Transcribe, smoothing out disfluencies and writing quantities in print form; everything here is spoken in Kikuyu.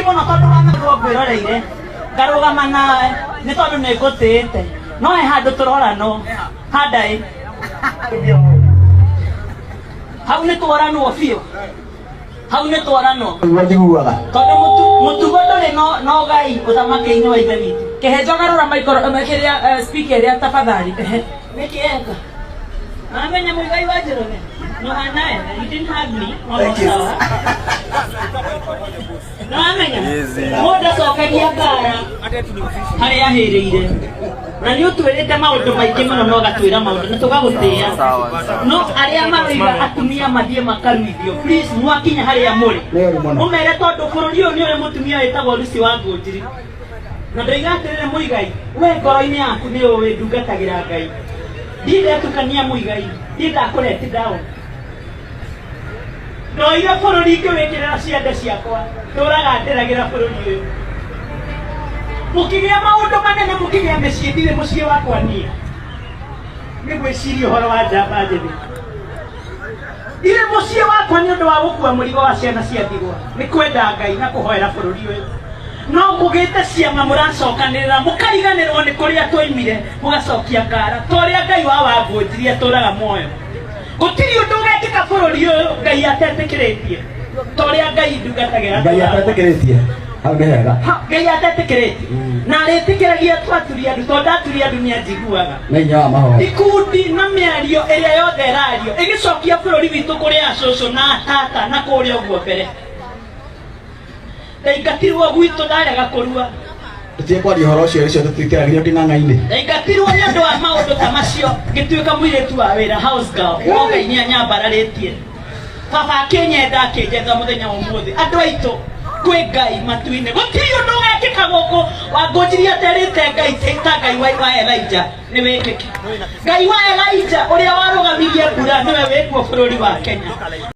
Thengi mũno tondũ wamĩrwo ngwĩroreire ngarũgama nawe nĩ tondũ nĩ ngũtĩĩte no he handũ tũroranwo handaĩ hau nĩ tworanwo biũ hau nĩ tworanwo. Nĩguo njiguaga. Tondũ mũtugo ndũrĩ no Ngai ũthamaki-inĩ wa ithe witũ. Kĩhenjo garũra maikoro kĩrĩa speaker ĩrĩa tafadhali. Ehe. Nĩkĩ eka amenya Muigai wa Njoroge no hanae you didn't have me no. Thank you. Sawa, no amenya mũndũ acokagia ngara harĩa ahĩrĩire na nĩ ũtwĩrĩte maũndũ maingĩ mũno no ũgatwĩra maũndũ na tũgagũtĩĩa no arĩa maroiga atumia mathiĩ makaruithio, please, mwakinya harĩa mũrĩ Nĩ ũru mũno. Mũmere tondũ bũrũri ũyũ nĩ ũrĩ mũtumia wĩtagwo Lucy wa Ngũnjiri na ndoiga atĩrĩrĩ, Mũigai, we ngoro-inĩ yaku nĩ ũĩ ndungatagĩra Ngai, ndindetukania Mũigai, ndindakũreti down, ndoire bũrũri ngĩwĩkĩrĩra ciande ciakwa, ndũraga ndĩragĩra bũrũri ũyũ mũkĩgĩa maũndũ manene, mũkĩgĩa mĩciĩ, ndirĩ mũciĩ wakwa niĩ nĩ gwĩciria ũhoro wa njamba njĩthĩ, ndirĩ mũciĩ wakwa nĩ ũndũ wa gũkua mũrigo wa ciana cia ndigwa, nĩ kwenda Ngai na kũhoera bũrũri ũyũ. No mũgĩte ciama mũracokanĩrĩra mũkariganĩrwo nĩ kũrĩa twoimire, mũgacokia ngara ta ũrĩa Ngai wa Wangũnjiri atũraga muoyo. Gũtirĩ ũndũ ũgekĩka bũrũri ũyũ Ngai atetĩkĩrĩtie, ta ũrĩa Ngai ndungatagĩra. Ngai atetĩkĩrĩtie. Hau nĩ hega. Ngai atetĩkĩrĩtie na arĩtĩkĩragia twaturia andu tondũ ndaturia andu nĩ anjiguaga. Nĩ hinya wa mahoya. Ikundi na mĩario ĩrĩa yothe ĩrario ĩgĩcokia bũrũri witũ kũrĩ acũcũ na tata na kũrĩa ũguo mbere, ndaingatirwo gwitũ ndarega kũrua. Tũtige kwaria ũhoro ũcio, ũcio tũtikĩragirio kĩng'ang'a-inĩ. Ndaingatirwo nĩ ũndũ wa maũndũ ta macio, ngĩtuĩka mũirĩtu wa wĩra, house girl. No Ngai nĩ anyambararĩtie, baba akĩnyenda, akĩnjetha mũthenya wa ũmũthĩ. Andũ aitũ, kwĩ Ngai matu-inĩ. Gũtirĩ ũndũ ũgekĩka gũkũ Wangũnjiri aterĩte Ngai ta Ngai wa Elijah nĩ wĩkĩke. Ngai wa Elijah ũrĩa warũgamirie mbura nĩwe wĩkuo bũrũri wa Kenya.